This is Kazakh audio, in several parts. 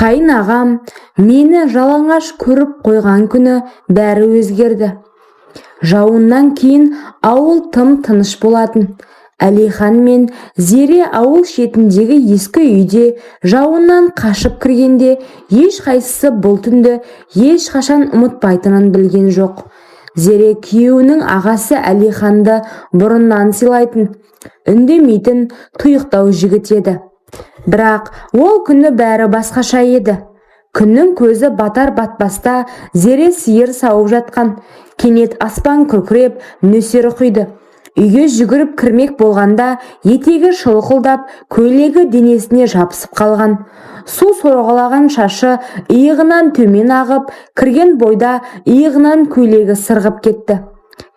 Қайын ағам мені жалаңаш көріп қойған күні бәрі өзгерді. Жауыннан кейін ауыл тым тыныш болатын. Әлихан мен Зере ауыл шетіндегі ескі үйде жауыннан қашып кіргенде, ешқайсысы бұл түнді ешқашан ұмытпайтынын білген жоқ. Зере күйеуінің ағасы Әлиханды бұрыннан сыйлайтын, үндемейтін, тұйықтау жігіт еді. Бірақ ол күні бәрі басқаша еді. Күннің көзі батар батпаста Зере сиыр сауып жатқан. Кенет аспан күркіреп, нөсер құйды. Үйге жүгіріп кірмек болғанда, етегі шылқылдап, көйлегі денесіне жабысып қалған. Су сорғалаған шашы иығынан төмен ағып, кірген бойда иығынан көйлегі сырғып кетті.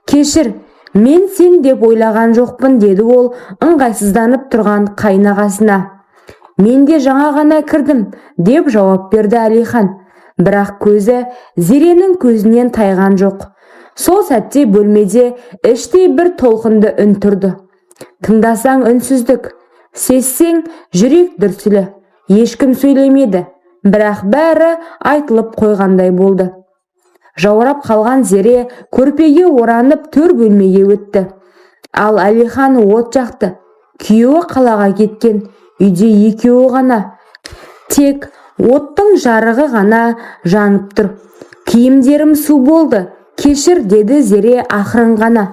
«Кешір, мен сен деп ойлаған жоқпын», – деді ол ыңғайсызданып тұрған қайынағасына. «Мен де жаңа ғана кірдім», – деп жауап берді Әлихан. Бірақ көзі Зеренің көзінен тайған жоқ. Сол сәтте бөлмеде іштей бір толқынды үн тұрды. Тыңдасаң, үнсіздік, сезсең, жүрек дүрсілі. Ешкім сөйлемеді, бірақ бәрі айтылып қойғандай болды. Жаурап қалған Зере көрпеге оранып, төр бөлмеге өтті. Ал Әлихан от жақты. Күйеуі қалаға кеткен, үйде екеуі ғана. Тек оттың жарығы ғана жанып тұр. «Киімдерім су болды, кешір», – деді Зере ақырын ғана.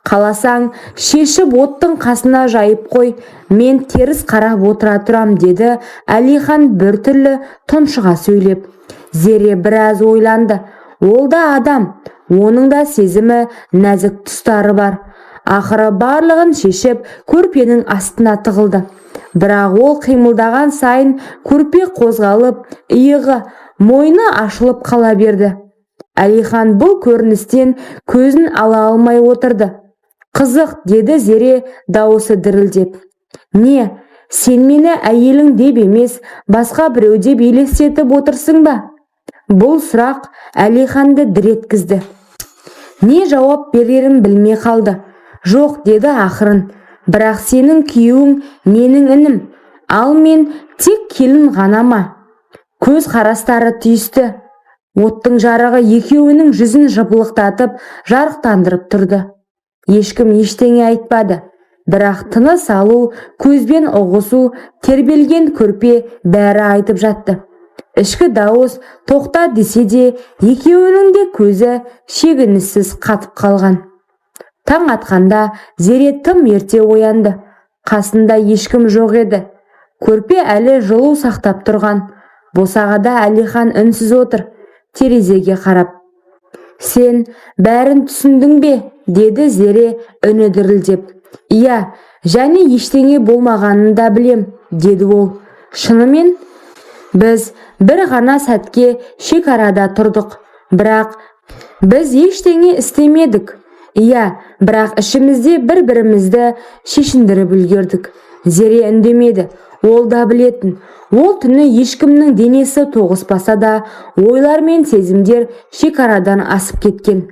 «Қаласаң, шешіп, оттың қасына жайып қой, мен теріс қарап отыра тұрам», – деді Әлихан біртүрлі тұншыға сөйлеп. Зере біраз ойланды. Ол да адам, оның да сезімі, нәзік тұстары бар. Ақыры барлығын шешіп, көрпенің астына тығылды. Бірақ ол қимылдаған сайын көрпе қозғалып, иығы, мойны ашылып қала берді. Әлихан бұл көріністен көзін ала алмай отырды. «Қызық», – деді Зере дауысы дірілдеп. «Не, сен мені әйелің деп емес, басқа біреу деп елестетіп отырсың ба?» Бұл сұрақ Әлиханды дір еткізді. Не жауап берерін білмей қалды. «Жоқ», – деді ақырын. «Бірақ сенің күйеуің менің інім, ал мен тек келін ғана ма?» Көз қарастары түйісті. Оттың жарығы екеуінің жүзін жыпылықтатып, жарықтандырып тұрды. Ешкім ештеңе айтпады. Бірақ тыныс алу, көзбен ұғысу, тербелген көрпе, бәрі айтып жатты. Ішкі дауыс «тоқта» десе де, екеуінің де көзі шегініссіз қатып қалған. Таң атқанда Зере тым ерте оянды. Қасында ешкім жоқ еді. Көрпе әлі жылу сақтап тұрған. Босағада Әлихан үнсіз отыр, терезеге қарап. «Сен бәрін түсіндің бе?» – деді Зере үні дірілдеп. «Иә, және ештеңе болмағанын да білем», – деді ол. «Шынымен, біз бір ғана сәтке шекарада тұрдық, бірақ біз ештеңе істемедік. Иә, бірақ ішімізде бір-бірімізді шешіндіріп үлгердік». Зере үндемеді. Ол да білетін: ол түні ешкімнің денесі тоғыспаса да, ойлар мен сезімдер шекарадан асып кеткен.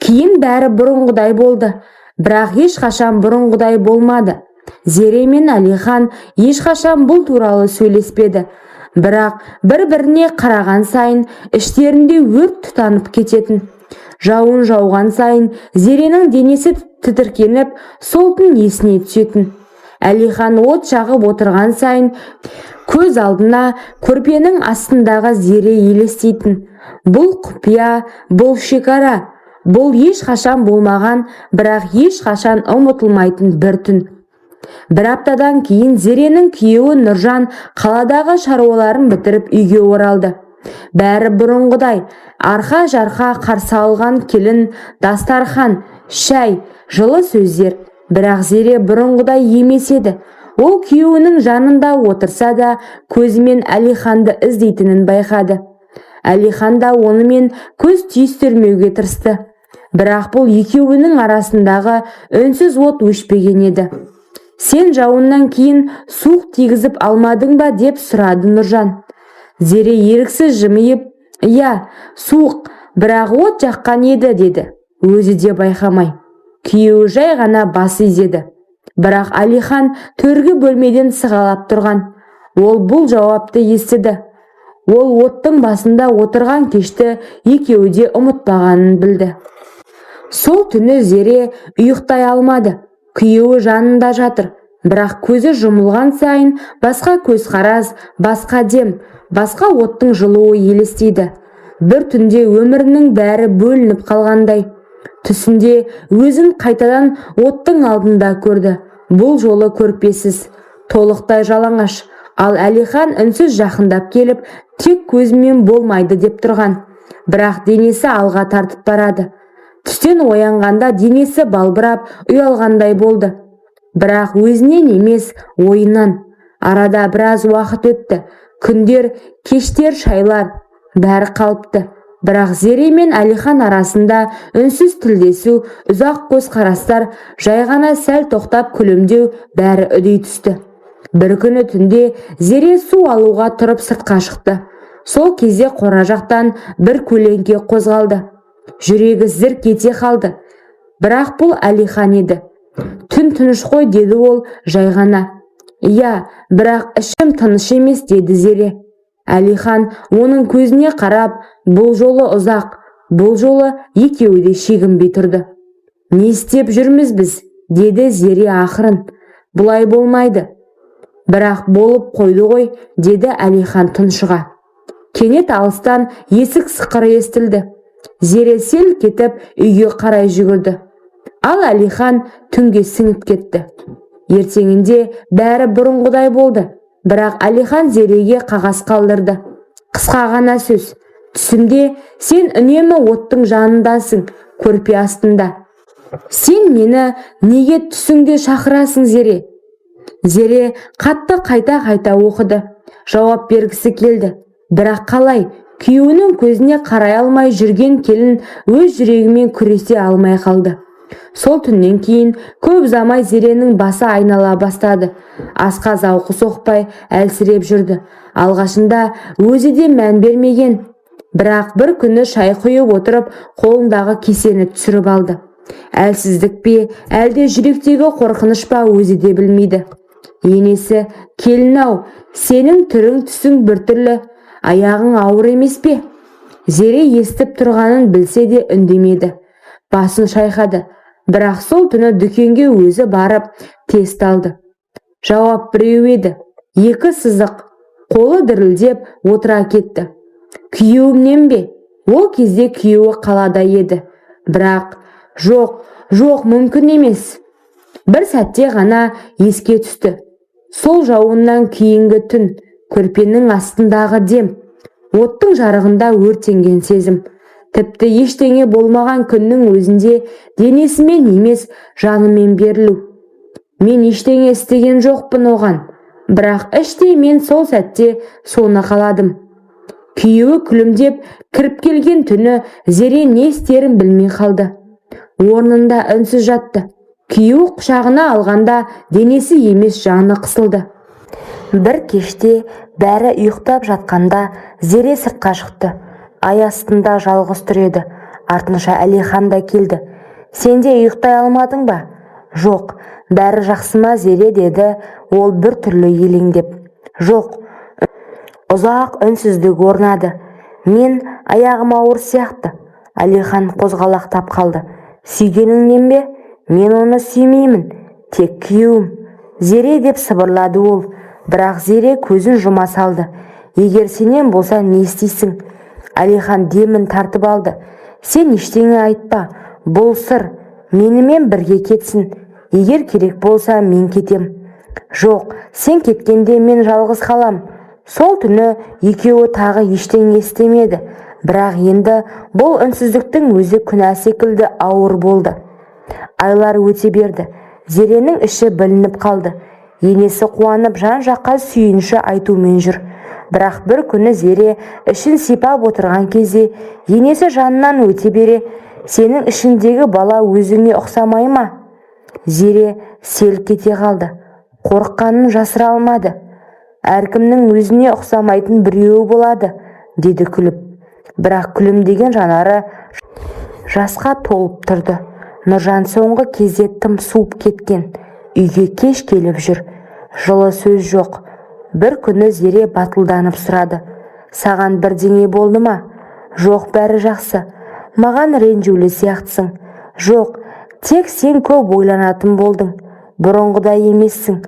Кейін бәрі бұрынғыдай болды, бірақ ешқашан бұрынғыдай болмады. Зере мен Әлихан ешқашан бұл туралы сөйлеспеді. Бірақ бір-біріне қараған сайын іштерінде өрт тұтанып кететін. Жауын жауған сайын Зеренің денесі тітіркеніп, сол түн есіне түсетін. Әлихан от жағып отырған сайын көз алдына көрпенің астындағы Зере елестейтін. Бұл құпия, бұл шекара, бұл ешқашан болмаған, бірақ ешқашан ұмытылмайтын бір түн. Бір аптадан кейін Зеренің күйеуі Нұржан қаладағы шаруаларын бітіріп, үйге оралды. Бәрі бұрынғыдай: арқа-жарқа қарсы алған келін, дастархан, шай, жылы сөздер. Бірақ Зере бұрынғыдай емес еді. Ол күйеуінің жанында отырса да, көзімен Әлиханды іздейтінін байқады. Әлихан да онымен көз түйістірмеуге тырысты. Бірақ бұл екеуінің арасындағы үнсіз от өшпеген еді. «Сен жауыннан кейін суық тигізіп алмадың ба?» – деп сұрады Нұржан. Зере еріксіз жымиып, «Иә, суық, бірақ от жаққан еді», – деді өзі де байқамай. Күйеуі жай ғана бас изеді. Бірақ Әлихан төргі бөлмеден сығалап тұрған. Ол бұл жауапты естіді. Ол оттың басында отырған кешті екеуі де ұмытпағанын білді. Сол түні Зере ұйықтай алмады. Күйеуі жанында жатыр, бірақ көзі жұмылған сайын басқа көзқарас, басқа дем, басқа оттың жылуы елестейді. Бір түнде өмірінің бәрі бөлініп қалғандай. Түсінде өзін қайтадан оттың алдында көрді. Бұл жолы көрпесіз, толықтай жалаңаш. Ал Әлихан үнсіз жақындап келіп, тек көзімен болмайды деп тұрған. Бірақ денесі алға тартып барады. Түстен оянғанда денесі балбырап, ұялғандай болды. Бірақ өзінен емес, ойынан. Арада біраз уақыт өтті. Күндер, кештер, шайлар, бәрі қалыпты. Бірақ Зере мен Әлихан арасында үнсіз тілдесу, ұзақ көзқарастар, жай ғана сәл тоқтап күлімдеу, бәрі үдей түсті. Бір күні түнде Зере су алуға тұрып сыртқа шықты. Сол кезде қора жақтан бір көлеңке қозғалды. Жүрегі зірк ете қалды. Бірақ бұл Әлихан еді. «Түн тыныш қой», – деді ол жай ғана. «Иә, бірақ ішім тыныш емес», – деді Зере. Әлихан оның көзіне қарап, бұл жолы ұзақ, бұл жолы екеуі де шегінбей тұрды. «Не істеп жүрміз біз?» – деді Зере ақырын. «Бұлай болмайды». «Бірақ болып қойды ғой», – деді Әлихан тұншыға. Кенет алыстан есік сықыры естілді. Зере селк етіп үйге қарай жүгірді. Ал Әлихан түнге сіңіп кетті. Ертеңінде бәрі бұрынғыдай болды. Бірақ Әлихан Зереге қағаз қалдырды. Қысқа ғана сөз: «Түсімде сен үнемі оттың жанындасың, көрпе астында. Сен мені неге түсіңде шақырасың, Зере?» Зере хатты қайта-қайта оқыды. Жауап бергісі келді. Бірақ қалай? Күйеуінің көзіне қарай алмай жүрген келін өз жүрегімен күресе алмай қалды. Сол түннен кейін көп ұзамай Зеренің басы айнала бастады. Асқа зауқы соқпай, әлсіреп жүрді. Алғашында өзі де мән бермеген. Бірақ бір күні шай құйып отырып, қолындағы кесені түсіріп алды. Әлсіздік пе, әлде жүректегі қорқыныш па, өзі де білмейді. Енесі: «Келін-ау, сенің түрің түсің біртүрлі, аяғың ауыр емес пе?» Зере естіп тұрғанын білсе де, үндемеді. Басын шайқады. Бірақ сол түні дүкенге өзі барып тест алды. Жауап біреу еді. Екі сызық. Қолы дірілдеп отыра кетті. Күйеуімнен бе? Ол кезде күйеуі қалада еді. Бірақ жоқ, жоқ, мүмкін емес. Бір сәтте ғана еске түсті. Сол жауыннан кейінгі түн, көрпенің астындағы дем, оттың жарығында өртенген сезім. Тіпті ештеңе болмаған күннің өзінде денесімен емес, жанымен берілу. Мен ештеңе істеген жоқпын оған, бірақ іштей мен сол сәтте соны қаладым. Күйеуі күлімдеп кіріп келген түні Зере не істерін білмей қалды. Орнында үнсіз жатты. Күйеуі құшағына алғанда денесі емес, жаны қысылды. Бір кеште бәрі ұйықтап жатқанда Зере сыртқа шықты. Ай астында жалғыз тұр еді. Артынша Әлихан да келді. «Сен де ұйықтай алмадың ба?» «Жоқ». «Бәрі жақсы ма, Зере?» – деді ол бір түрлі елеңдеп. «Жоқ». Ұзақ үнсіздік орнады. «Мен аяғым ауыр сияқты». Әлихан қозғалақтап қалды. «Сүйгеніңнен бе?» «Мен оны сүймеймін, тек күйеуім». «Зере», – деп сыбырлады ол. Бірақ Зере көзін жұма салды. «Егер сенен болса, не істейсің?» Әлихан демін тартып алды. «Сен ештеңе айтпа, бұл сыр. Менімен бірге кетсін. Егер керек болса, мен кетем». «Жоқ, сен кеткенде мен жалғыз қалам». Сол түні екеуі тағы ештеңе істемеді. Бірақ енді бұл үнсіздіктің өзі күнә секілді ауыр болды. Айлар өте берді. Зеренің іші білініп қалды. Енесі қуанып, жан-жаққа сүйінші айтумен жүр. Бірақ бір күні Зере ішін сипап отырған кезде енесі жанынан өте бере: «Сенің ішіңдегі бала өзіңе ұқсамай ма?» Зере селк ете қалды. Қорыққанын жасыра алмады. «Әркімнің өзіне ұқсамайтын біреуі болады», – деді күліп. Бірақ күлімдеген жанары жасқа толып тұрды. Нұржан соңғы кезде тым суып кеткен. Үйге кеш келіп жүр. Жылы сөз жоқ. Бір күні Зере батылданып сұрады: Саған бірдеңе болды ма? Жоқ, бәрі жақсы. Маған ренжулі сияқтысың. Жоқ, тек сен көп ойланатын болдың. Бұрынғыдай емессің.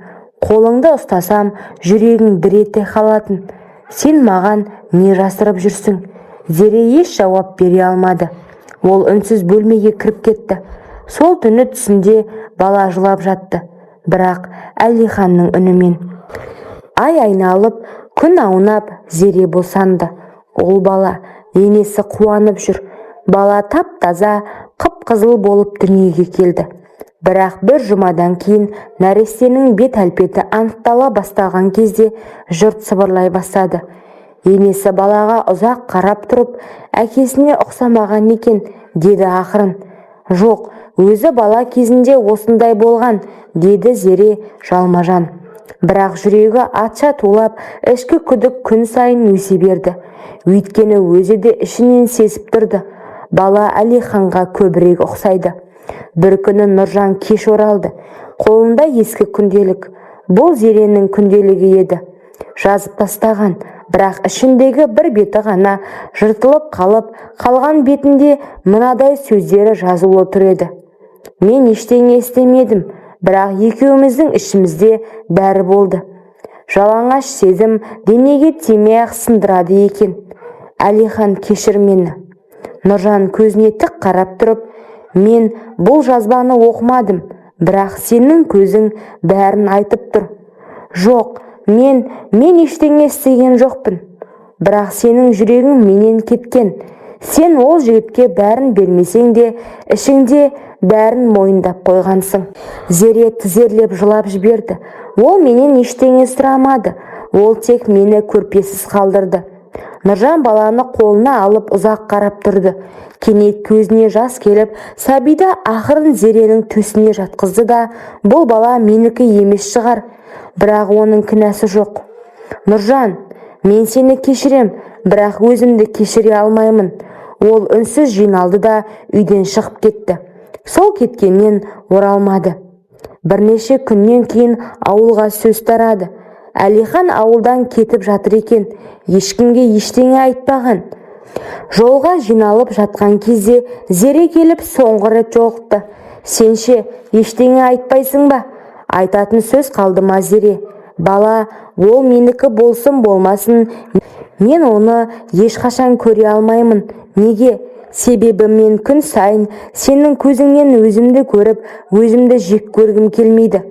Қолыңды ұстасам, жүрегің дір ете қалатын. Сен маған не жасырып жүрсің? Зере еш жауап бере алмады. Ол үнсіз бөлмеге кіріп кетті. Сол түні түсінде бала жылап жатты, бірақ Әлиханның үнімен. Ай айналып, күн аунап, Зере босанды. Ол бала. Енесі қуанып жүр. Бала тап-таза, қып-қызыл болып дүниеге келді. Бірақ бір жұмадан кейін, нәрестенің бет әлпеті анықтала бастаған кезде, жұрт сыбырлай бастады. Енесі балаға ұзақ қарап тұрып, «Әкесіне ұқсамаған екен», – деді ақырын. «Жоқ, өзі бала кезінде осындай болған», – деді Зере жалма-жан. Бірақ жүрегі атша тулап, ішкі күдік күн сайын өсе берді. Өйткені өзі де ішінен сезіп тұрды: бала Әлиханға көбірек ұқсайды. Бір күні Нұржан кеш оралды. Қолында ескі күнделік. Бұл Зеренің күнделігі еді. Жазып тастаған, бірақ ішіндегі бір беті ғана жыртылып қалып, қалған бетінде мынадай сөздері жазулы тұр еді: «Мен ештеңе істемедім, бірақ екеуміздің ішімізде бәрі болды. Жалаңаш сезім денеге тимей-ақ сындырады екен. Әлихан, кешір мені». Нұржан көзіне тік қарап тұрып: «Мен бұл жазбаны оқымадым, бірақ сенің көзің бәрін айтып тұр». «Жоқ, мен ештеңе істеген жоқпын». «Бірақ сенің жүрегің менен кеткен. Сен ол жігітке бәрін бермесең де, ішіңде бәрін мойындап қойғансың». Зере тізерлеп жылап жіберді. «Ол менен ештеңе сұрамады. Ол тек мені көрпесіз қалдырды». Нұржан баланы қолына алып, ұзақ қарап тұрды. Кенет көзіне жас келіп, сәбиді ақырын Зеренің төсіне жатқызды да: «Бұл бала менікі емес шығар, бірақ оның кінәсі жоқ. Нұржан, мен сені кешірем, бірақ өзімді кешіре алмаймын». Ол үнсіз жиналды да, үйден шығып кетті. Сол кеткеннен оралмады. Бірнеше күннен кейін ауылға сөз тарады: Әлихан ауылдан кетіп жатыр екен. Ешкімге ештеңе айтпаған. Жолға жиналып жатқан кезде Зере келіп, соңғы рет жолықты. «Сен ше, ештеңе айтпайсың ба? Айтатын сөз қалды ма, Зере? Бала ол менікі болсын, болмасын, мен оны ешқашан көре алмаймын. Неге? Себебі мен күн сайын сенің көзіңнен өзімді көріп, өзімді жек көргім келмейді».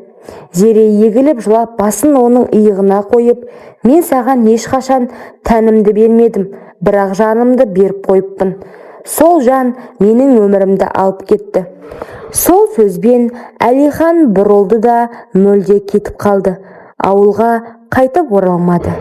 Зере егіліп жылап, басын оның иығына қойып: «Мен саған ешқашан тәнімді бермедім, бірақ жанымды беріп қойыппын. Сол жан менің өмірімді алып кетті». Сол сөзбен Әлихан бұрылды да, мүлде кетіп қалды. Ауылға қайтып оралмады.